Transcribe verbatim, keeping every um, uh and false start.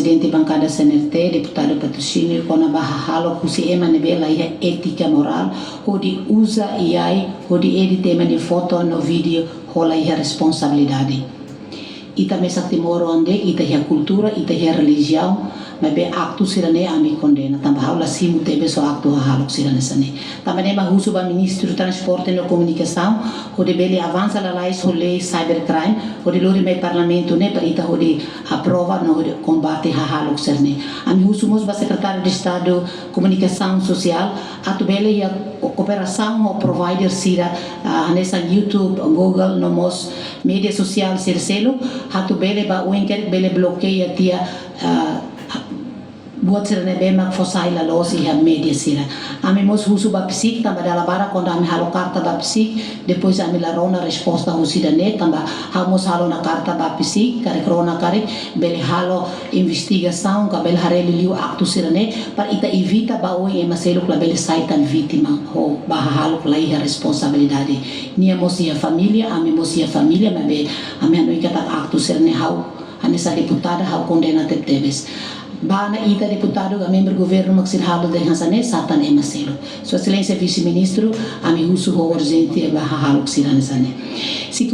Prezidente Bankada C N R T, Deputadu Patrocínio, kona-ba hahalok husi ema ne'ebé la iha étika morál, hodi uza I A, hodi edit ema nia foto no vídeo ho la iha responsabilidade. Ita mesak timoroan de'it, ita iha kultura, ita iha relijiaun, maibé aktu sira-ne'e ami kondena, tanba ha'u la simu tebes ho aktu hahalok sira hanesan ne'e. Tanba ne'e mak husu ba Ministru Transporte no Komunikasaun, hodi bele avansa lalais ho lei cybercrime, hodi lori mai Parlamentu ne'e para ita hodi aprova no hodi kombate hahalok sira-ne'e. Ami husu mós ba Sekretáriu de Estadu Komunikasaun Sosiál, atu bele iha ko-, kooperasaun ho provider sira, ah, hanesan YouTube, Google, no mós média sosiál sira seluk, atu bele ba oin kedas bele blokeia tiha, ah, buat sira ne'ebé mak fó sai la loos iha média sira. Ami mós husu ba PCIC, tanba dala barak kuandu ami halo karta ba PCIC, depois ami la rona resposta husi ida-ne'e, tanba ha'u mós halo ona karta ba PCIC, karik rona karik, bele halo investigasaun, ka bele haree liuliu aktu sira-ne'e, para ita evita ba oin ema seluk labele sai tan vítima, ho ba hahalok la iha responsabilidade. Nia mós iha família, ami mós iha família, maibé ami hanoin katak aktu sira-ne'e ha'u hanesan deputada ha'u kondena tebetebes. Ba ona ita deputadu ka membru governu mak sira halo de'it hanesan ne'e, sá tan ema seluk. Sua Exelénsia Vise-Ministru, ami husu ho urjente ba hahalok sira hanesan ne'e. Si